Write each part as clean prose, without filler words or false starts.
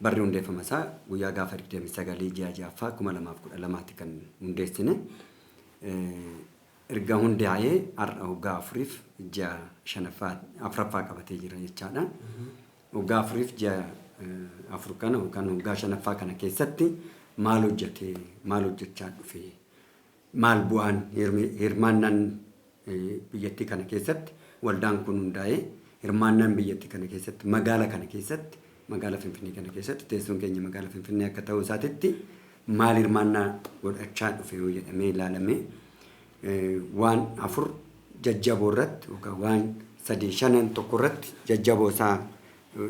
Barri hundeeffama isaa guyyaa gaafa 29 ji'a 6ffaa 2012tti kan hundeessine. Erga hundaa'ee har'a waggaa afuriif ji'a shanaffaa afuraffaa qabatee jira jechaadha. Waggaa afuriif ji'a afur kana yookaan waggaa shanaffaa kana keessatti maal hojjete, maal hojjechaa dhufe, maal bu'aan hirmaannaan biyyattii kana keessatti waldaan kun hundaa'ee hirmaannaan biyyattii kana keessatti magaala kana keessatti magaala Finfinnee kana keessatti teessoon keenya magaala Finfinnee akka ta'uu isaatitti maal hirmaannaa godhachaa dhufe yoo jedhamee ilaalame waan afur jajjaboo irratti yookaan waan sadii shanan tokko irratti jajjaboo isaa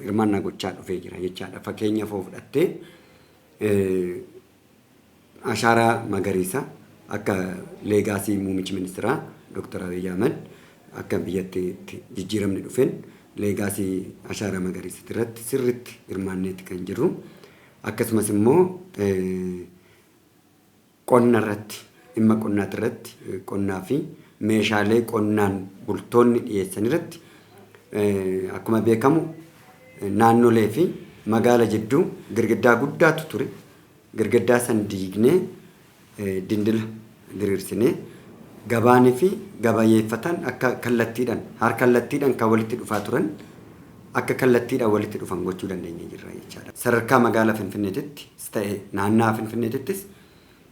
hirmaannaa gochaa dhufee jira jechaadha. Fakkeenyaaf yoo fudhattee ashaaraa magariisa akka leegaasii muummichi ministeeraa Dr. Abiy Ahmed akka biyyatti jijjiiramni dhufeen leegaasii ashaaraa magariisa irratti sirriitti hirmaanneeti kan jirru. Akkasumas immoo qonna irratti dhimma qonnaati irratti qonnaa fi meeshaalee qonnaan bultoonni dhiyeessan irratti akkuma beekamu naannolee fi magaala jidduu girgiddaa guddaatu ture. Girgiddaa san diignee dindila diriirsinee gabaanii fi gabayyeeffatan akka kallattiidhaan har kallattiidhaan kan walitti dhufaa turan akka kallattiidhaan walitti dhufan gochuu dandeenya jirra jechaadha. Sadarkaa magaalaa Finfinneetittis ta'e naannaa Finfinneetittis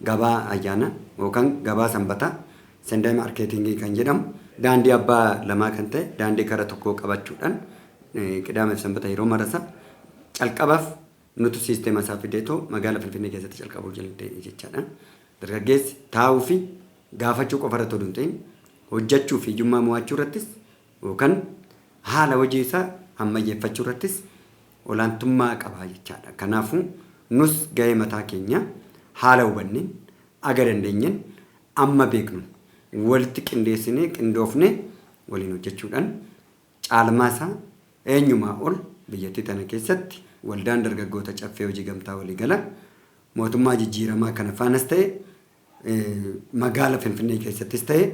gabaa ayyaana yookaan gabaa sanbataa Sunday marketing kan jedhamu daandii abbaa lamaa kan ta'e daandii kara tokkoo qabachuudhaan qidaamee fi sanbata yeroo marasa calqabaaf nutu siisteema isaa fideetoo magaala Finfinnee keessatti calqabuu danda'e jechaadha. Dargaggeessi taa'uu fi gaafachuu qofa irratti oduu hin ta'in hojjechuu fi hiyyummaa mo'achuu irrattis yookaan haala hojii isaa ammayyeeffachuu irrattis olaantummaa qaba jechaadha. Kanaafuu nus gahee mataa keenya haala hubanneen aga dandeenyeen amma beeknu walitti qindeessinee qindoofnee waliin hojjechuudhaan caalmaa isaa eenyumaa ol biyyattii tana keessatti waldaan dargaggoota caffee hojii gamtaa waliigala mootummaa jijjiiramaa kana faanas ta'e magaala Finfinnee keessattis ta'e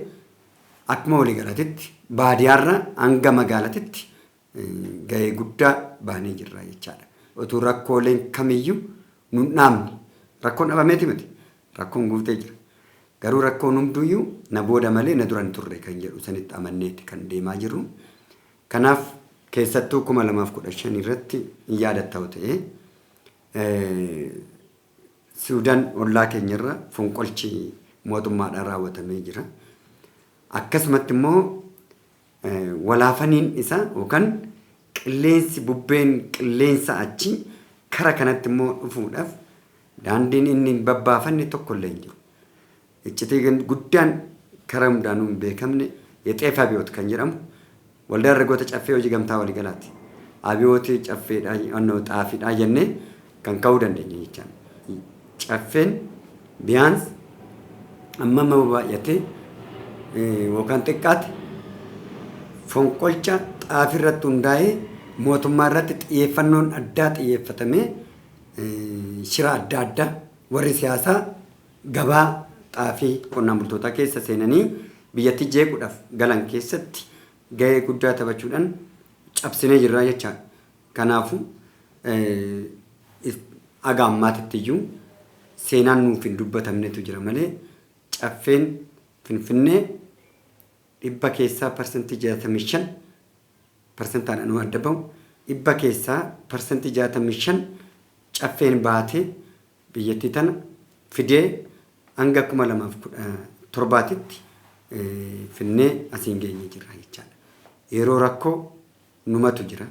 akkuma waliigalatitti baadiyaarra hanga magaalatitti gahee guddaa baanee jirra jechaadha. Otuu rakkooleen kamiyyuu nun dhaabne rakkoon dhabameeti miti rakkoon guutee jira. Garuu rakkoon hunduyyuu na booda malee na dura hin turre kan jedhu sanitti amanneeti kan deemaa jirru. Kanaaf keessattuu 2015 irratti hin yaadatta yoo ta'e Suudaan ollaa keenyarra fonqolchi mootummaadhaan raawwatamee jira. Akkasumatti immoo walaafaniin isaa yookaan qilleensi bubbeen qilleensa achi kara kanatti immoo dhufuudhaaf daandiin inni hin babbaafanne tokko illee hin jiru. Iccitii guddaan kara hundaanuu hin beekamne Yexeef Abiyoot kan jedhamu waldaa dargaggoota caffee hojii gamtaa waliigalaati. Abiyootii caffeedhaa annoo xaafiidhaa jennee kan ka'uu dandeenya jechaan. Caffeen biyaans amma amma baay'atee yookaan xiqqaate fonqolcha xaafii irratti hundaa'ee mootummaa irratti xiyyeeffannoon addaa xiyyeeffatamee shira adda addaa warri siyaasaa gabaa xaafii qonnaan bultootaa keessa seenanii biyyattii jeequudhaaf galan keessatti gahee guddaa taphachuudhaan cabsinee jirra jechaadha. Kanaafuu haga ammaatitti iyyuu seenaan nuuf hin dubbatamnetu jira malee caffeen Finfinnee dhibba keessaa parsantii 65 parsantaadhaan nu adda bahu dhibba keessaa parsantii 65 caffeen baatee biyyattii tana fidee hanga 2017tti finnee asiin geenye jirra jechaadha. Yeroo rakkoo numatu jira.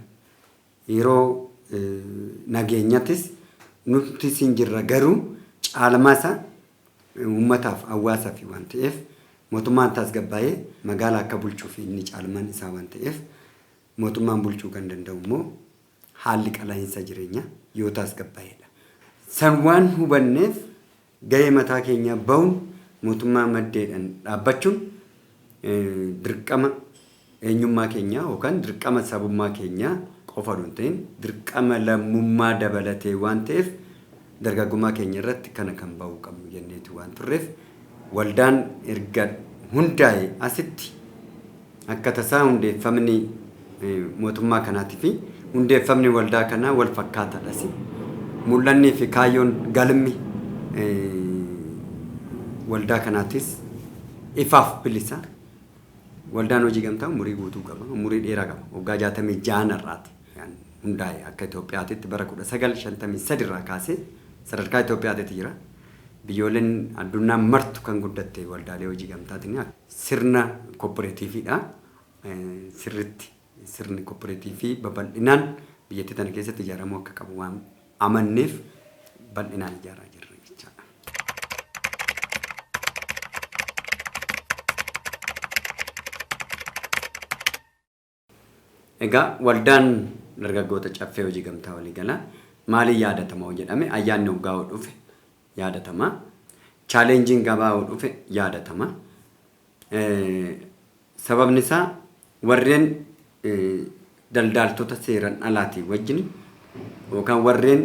Yeroo nageenyatis nuti siin jirra garuu caalmaa isaa uummataaf hawaasaaf waan ta'eef mootummaan tasgabbaa'ee magaalaa akka bulchuuf inni caalmaan isaa waan ta'eef mootummaan bulchuu kan danda'u immoo haalli qala'iinsa jireenyaa yoo tasgabbaa'edha. San waan hubanneef gahee mataa keenyaa bahuun mootummaa maddeedhaan dhaabbachuun dirqama eenyummaa keenyaa yookaan dirqama sabummaa keenyaa qofa osoo hin ta'in dirqama lammummaa dabalatee waan ta'eef Dargaggummaa keenya irratti kana kan ba'uu qabnu jenneetu waan turreef waldaan erga hundaa'e asitti akka tasaa hundeeffamni mootummaa kanaatii fi hundeeffamni waldaa kanaa wal fakkaataadhas. Mul'annii fi kaayyoon galmi waldaa kanaatis ifaaf bilisa. Waldaan hojii gamtaa umurii guutuu qaba. Umurii dheeraa qaba. Waggaa 66 irraati hundaa'e akka Itoophiyaatitti bara 1953 irraa kaasee sadarkaa Itoophiyaatitti jira. Biyyooleen addunyaa martu kan guddatte waldaalee hojii gamtaatiin sirna kooperaatiiviidha. Sirritti sirni kooperaatiivii babal'inaan biyyattii tana keessatti ijaaramuu akka qabu waan amanneef bal'inaan ijaaraa jirra jechaadha. Egaa waldaan dargaggoota caffee hojii gamtaa waliigalaa maaliin yaadatama hoo jedhame ayyaanni waggaa hoo dhufe yaadatama. Chaalenjiin gabaa hoo dhufe yaadatama. Sababni isaa warreen daldaaltota seeran alaatii wajjin yookaan warreen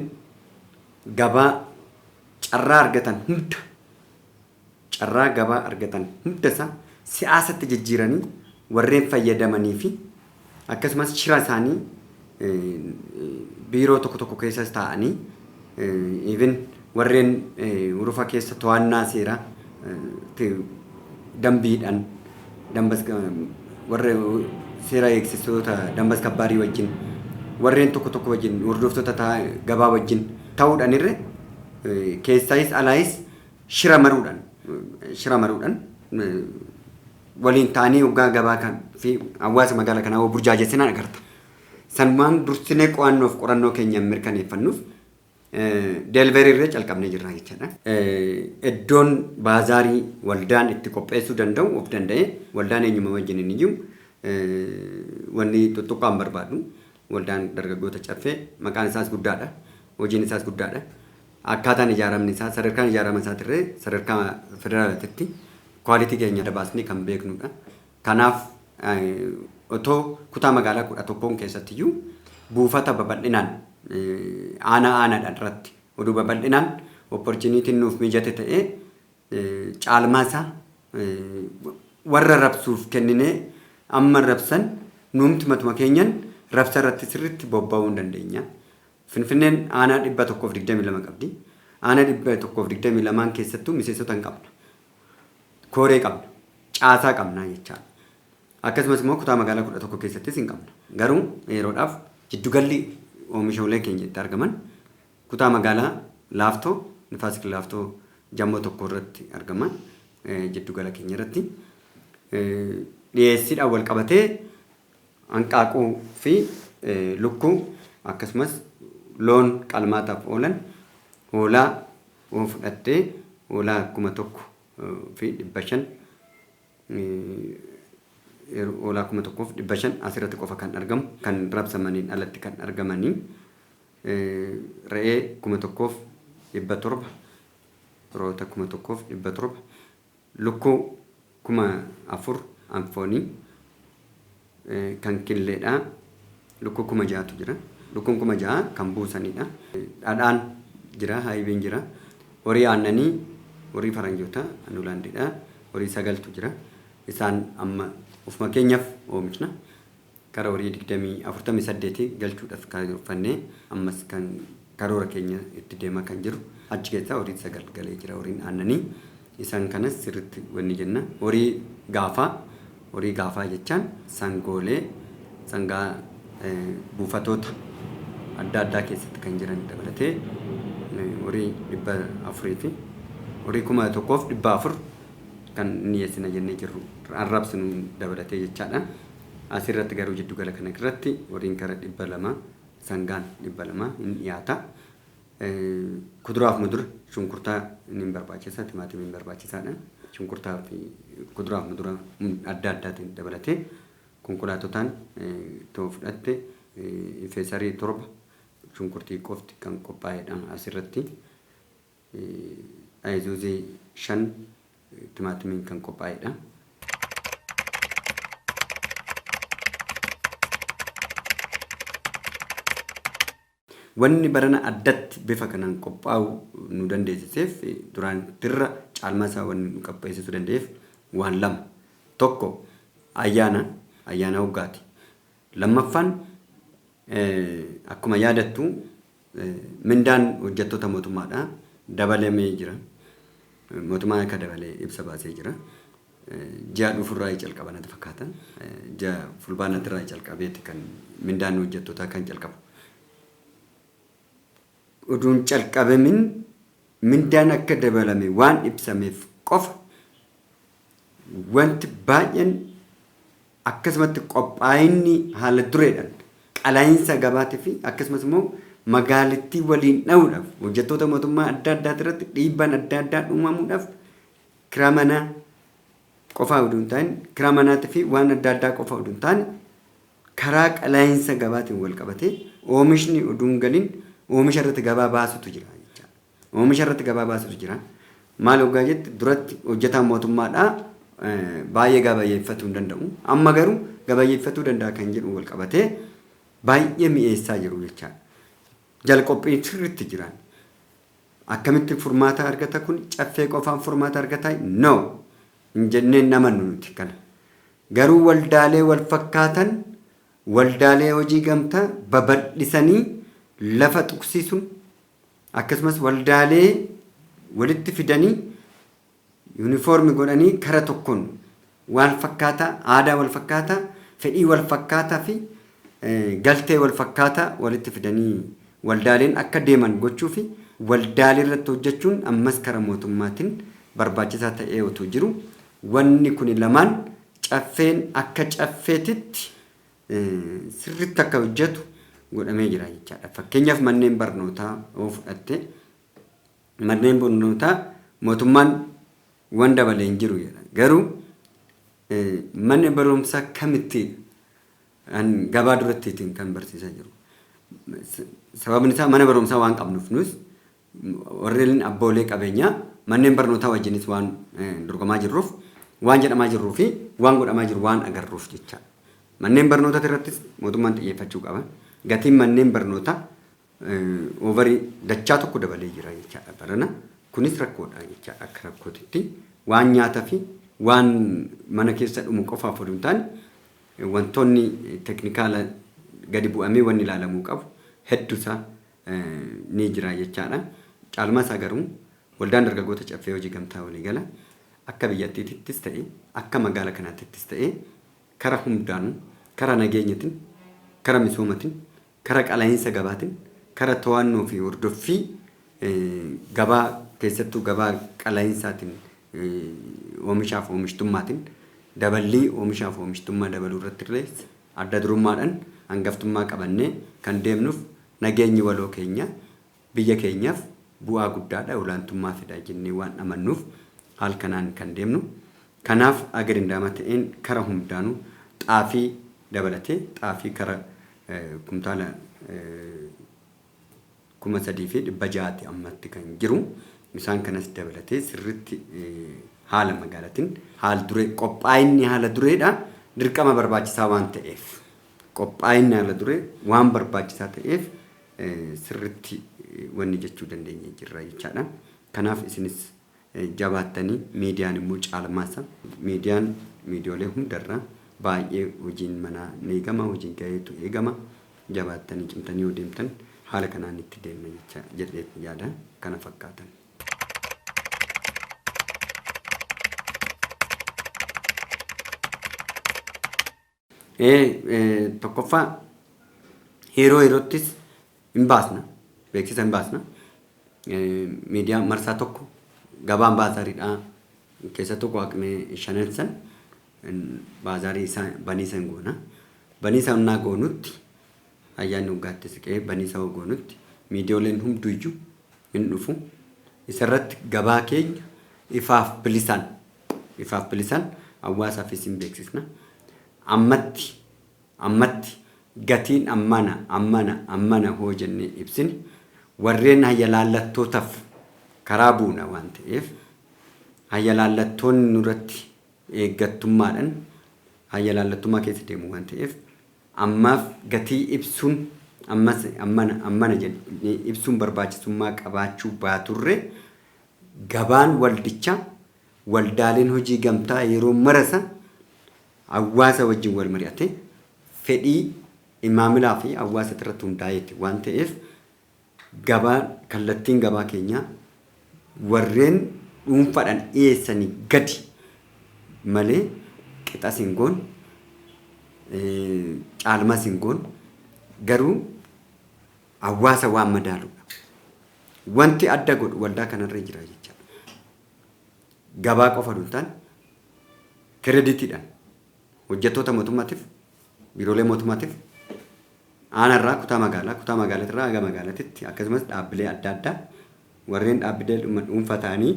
gabaa carraa argatan hunda carraa gabaa argatan hunda isaa siyaasatti jijjiiranii warreen fayyadamanii fi akkasumas shira isaanii biiroo tokko tokko keessas taa'anii even warreen urufa keessa to'annaa seeraa dambiidhaan dambas warra seera eegsistoota dambas kabbaarii wajjin warreen tokko tokko wajjin hordoftoota gabaa wajjin ta'uudhaan irre keessaayis alaayis shira maruudhaan waliin ta'anii hoggaa gabaa kan fi hawaasa magaalaa kanaa hoo burjaajessinaan agarta. Sanumaan dursinee qo'annoof qorannoo keenya mirkaneeffannuuf deelverii irree calqabnee jirra jechaadha. Iddoon baazaarii waldaan itti qopheessuu danda'u of danda'ee waldaan eenyuma wajjin hin iyyuu wanni tuttuqqaan barbaadu waldaan dargaggoota caffee maqaan isaas guddaadha. Hojiin isaas guddaadha. Akkaataan ijaaramni isaa sadarkaan ijaarama isaatirree sadarkaa federaalaatitti kwaalitii keenya dabaasnee kan beeknudha. Kanaaf otoo kutaa magaalaa 11 keessattiyyuu buufata babal'inaan aanaa aanaadhaan irratti oduu babal'inaan opportunitiin nuuf mijate ta'ee caalmaa isaa warra rabsuuf kenninee amma rabsan nuumti matuma keenyan rabsa irratti sirriitti bobba'uu hin dandeenya. Finfinneen aanaa 122 qabdi. Aanaa 122 keessattuu miseensota hin qabna. Kooree qabna. Caasaa qabna jechaadha. Akkasumas immoo kutaa magaalaa 11 keessattis hin qabna. Garuu yeroodhaaf jiddugalli oomishaalee keenya itti argaman kutaa magaalaa Laaftoo, Nifaasik Laaftoo jammoo tokko irratti argaman jiddugala keenya irratti dhiyeessiidhaan wal qabatee hanqaaquu fi lukkuu akkasumas loon qalmaataaf oolan hoolaa oo fudhattee hoolaa 1500 hoolaa 1500 asirratti qofa kan argamu kan rabsamaniin alatti kan argamanii re'ee 1700 roota 1700 lukkuu 4000 anfoonii kan killeedha. Lukkuu 6000tu jira. Lukkuun 6000 kan buusanidha. Dhadhaan jira, haayibiin jira. Horii aannanii, horii faranjoota anuulaandiidha. Horii 9tu jira. Isaan amma ofuma keenyaaf oomishna. Kara horii 48 galchuudhaaf karoorfannee ammas kan karoora keenya itti deemaa kan jiru. Achi keessaa horii 9 galee jira horiin aannanii. Isaan kanas sirriitti wanni jenna. Horii gaafaa jechaan sangoolee, sangaa buufatoota adda addaa keessatti kan jiran dabalatee horii 400 fi horii 1400 kan dhiyeessina jennee jirru arrabsinu dabalatee jechaadha. Asirratti garuu jiddugala kana irratti horiin kara 200 sangaan 200 hin dhiyaata. Kuduraaf mudura shunkurtaa ni barbaachisa, timaatimiin barbaachisaadha. Shunkurtaa fi kuduraaf mudura adda addaatiin dabalatee konkolaatotaan too fudhatte feesarii 7 shunkurtii qofti kan qophaa'edha asirratti. Ayizuuzii 5 timaatimiin kan qophaa'edha. Wanni barana addatti bifa kanaan qophaa'u nu dandeessiseef, duraan dirra caalmaa isaa wanni nu qopheessisuu danda'eef waan lama. Tokko ayyaana hoggaati. Lammaffaan, akkuma yaadattu mindaan hojjettoota mootummaadha dabalamee jira. Mootummaan akka dabalee ibsa baasee jira. Ji'a dhufurraa calqaba natti fakkaata. Ji'a fulbaanatirraa calqabeeti kan mindaan hojjettootaa kan calqabu. Oduun calqabamin mindaan akka dabalame waan ibsameef qofa wanti baay'een akkasumatti qophaa'inni haala dureedhaan qalaa'insa gabaatii fi akkasumas immoo magaalittii waliin dha'uudhaaf hojjettoota mootummaa adda addaa irratti dhiibbaan adda addaa uumamuudhaaf kiraa manaa qofaa oduu hin taane, kiraa manaatii fi waan adda addaa qofa oduu hin taane, karaa qalaa'insa gabaatiin wal qabatee oomishni oduu hin galin oomisha irratti gabaa baasutu jira jechaadha. Oomisha irratti gabaa baasutu jira. Maal hoggaa jette, duratti hojjetaan mootummaadhaa baay'ee gabayyeeffatuu hin danda'u. Amma garuu gabayyeeffatuu danda'a kan jedhu wal qabatee baay'ee mi'eessaa jiru jechaadha. Jalqophiin sirriitti jiran. Akkamitti furmaata argata kun? Caffee qofaan furmaata argataa? No! Hin jenneen namannu nuti kana. Garuu waldaalee wal fakkaatan, waldaalee hojii gamtaa babal'isanii lafa tuqsiisuun, akkasumas waldaalee walitti fidanii yuunifoormi godhanii kara tokkoon waan fakkaataa, aadaa wal fakkaataa, fedhii wal fakkaataa fi galtee wal fakkaataa walitti fidanii waldaaleen akka deeman gochuu fi waldaalee irratti hojjechuun ammas kara mootummaatiin barbaachisaa ta'ee otoo jiru, wanni kuni lamaan caffeen akka caffeetitti sirriitti akka hojjetu godhamee jira jechaadha. Fakkeenyaaf manneen barnootaa yoo fudhatte, manneen barnootaa mootummaan waan dabalee hin jiru jedha. Garuu manni barumsaa kamitti gabaa durattiitiin kan barsiisaa jiru? Sababni isaa mana barumsaa waan qabnuuf, nus warreen abboolee qabeenyaa manneen barnootaa wajjinis waan dorgomaa jirruuf, waan jedhamaa jirruu fi waan godhamaa jiru waan agarruuf jecha. Manneen barnootaa irrattis mootummaan xiyyeeffachuu qaba. Gatiin manneen barnootaa overii dachaa tokko dabalee jira jechaadha barana. Kunis rakkoodha jechaadha. Akka rakkootitti waan nyaataa fi waan mana keessa dhumu qofaaf oduu hin taane, wantoonni teknikaala gadi bu'amee wanni ilaalamuu qabu hedduusaa ni jira jechaadha. Caalmaa isaa garuu waldaan dargaggoota caffee hojii gamtaa waliigala akka biyyattiittis ta'e, akka magaala kanaattis ta'e, kara hundaanuu, kara nageenyatiin, kara misoomatiin, kara qala'iinsa gabaatiin, kara to'annoo fi hordoffii gabaa, keessattuu gabaa qala'iinsaatiin, oomishaaf oomishtummaatiin, daballii oomishaaf oomishtummaa dabaluu irratti illee adda durummaadhaan hangaftummaa qabannee kan deemnuuf, nageenyi waloo keenya biyya keenyaaf bu'aa guddaadha, olaantummaa fida jennee waan amannuuf haal kanaan kan deemnu. Kanaaf aga danda'ama ta'een kara hundaanuu xaafii dabalatee xaafii kara kumtaala 3,600ti ammatti kan jiru. Isaan kanas dabalatee sirriitti haala magaalatiin haal duree qophaa'inni haala dureedha dirqama barbaachisaa waan ta'eef, qophaa'inni haala duree waan barbaachisaa ta'eef sirriitti wanni jechuu dandeenya jirra jechaadha. Kanaaf isinis jabaattanii, miidiyaan immoo caalmaasa, miidiyaan miidiyoolee hundarra baay'ee hojiin manaa ni eegama, hojiin gaheetu eegama. Jabaattanii cimtanii yoo deemtan haala kanaan itti deemna jecha jedhee yaada kana fakkaatan. Tokkoffaa, yeroo yeroottis hin baasna, beeksisa hin baasna. Miidiyaa marsaa tokko gabaan baazaariidha, keessattuu waaqni shanan san baazaarii isaa baniisa hin goona. Baniisa onnaa goonutti, ayyaanni waggaatti siqee baniisa hoo goonutti, miidiyooleen hunduyyuu hin dhufu. Isarratti gabaa keenya ifaaf bilisaan hawaasaafis hin beeksisna. Ammatti gatiin ammana ammana ammana hoo jennee ibsine, warreen hayyalaallattootaaf karaa buuna waan ta'eef, hayyalaallattoonni nurratti eeggattummaadhaan hayyalaallattummaa keessa deemu waan ta'eef, ammaaf gatii ibsuun Ammas ammana ammana jedhanii ibsuun barbaachisummaa qabaachuu baaturre, gabaan waldichaa, waldaaleen hojii gamtaa yeroo marasa hawaasa wajjin wal mari'ate, fedhii maamilaa fi hawaasa irratti hundaa'eeti waan ta'eef, gabaa kallattiin gabaa keenyaa warreen dhuunfaadhaan dhiyeessanii gadi malee qixas hin goon, caalmas hin goon, garuu hawaasa waan madaaludha. Wanti adda godhu waldaa kanarra jira jechaadha. Gabaa qofa osoo hin taane, kireditiidhaan hojjettoota mootummaatiif, biiroolee mootummaatiif, aanarraa kutaa magaalaa, kutaa magaalaatirraa haga magaalaatitti, akkasumas dhaabbilee adda addaa, warreen dhaabbilee dhuunfaa ta'anii,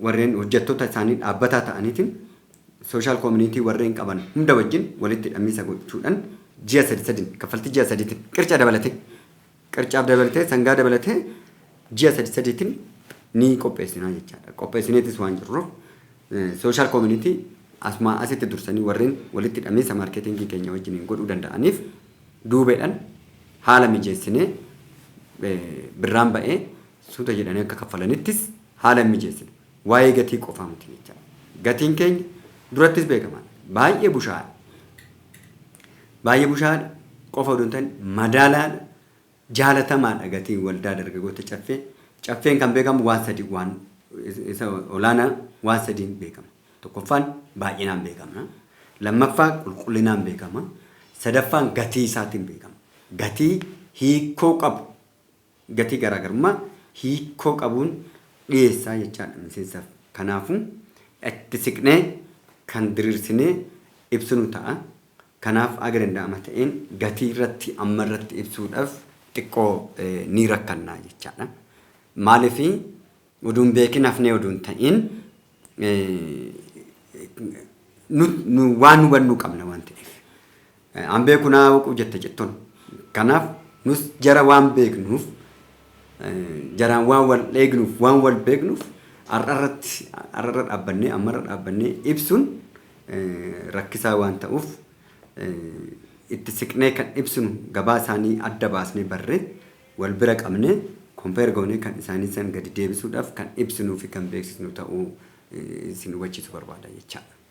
warreen hojjettoota isaanii dhaabbataa ta'aniitiin social community warreen qaban hunda wajjin walitti hidhamiinsa gochuudhaan ji'a sadi sadin kaffaltii ji'a sadiitiin, qirca dabalatee, qircaaf dabalatee, sangaa dabalatee, ji'a sadi sadiitiin ni qopheessinaa jechaadha. Qopheessineetis waan jirruuf, social community asumaa asitti dursanii warreen walitti hidhamiinsa marketingii keenya wajjin godhuu danda'aniif duubeedhaan haala mijeessinee, birraan ba'ee suuta jedhanii akka kaffalanittis haala mijeessine. Waa'ee gatii qofaa miti jechaadha. Gatiin keenya durattis beekamaadha. Baay'ee bushaadha. Baay'ee bushaadha qofa odoo hin taane, madaalaadha. Jaalatamaadha gatiin Waldaa Dargaggoota Caffee. Caffeen kan beekamu waan sadi, waan isa olaanaa waan sadiin beekama. Tokkoffaan baay'inaan beekama. Lammaffaa qulqullinaan beekama. Sadaffaan gatii isaatiin beekama. Gatii hiikoo qabu, gatii garaagarummaa hiikoo qabuun dhiyeessaa jechaadha miseensaaf. Kanaafuu itti siqnee kan diriirsinee ibsinu ta'a. Kanaaf aga danda'ama ta'een gatii irratti amma irratti ibsuudhaaf xiqqoo ni rakkannaa jechaadha. Maaliif, oduun beekin hafnee oduun ta'in, nu waan hubannuu qabna waan ta'eef. An beeku naa hooquu jette jettoon. Kanaaf nus jara waan beeknuuf, jaraan waan wal eegnuuf, waan wal beeknuuf, har'arratti har'arra dhaabbannee, ammarra dhaabbannee ibsuun rakkisaa waan ta'uuf, itti siqnee kan ibsinu gabaa isaanii adda baasnee barree, wal bira qabnee, compare goonee kan isaanii san gadi deebisuudhaaf kan ibsinuu fi kan beeksisnu ta'uu isin hubachiisuu barbaada jechaadha.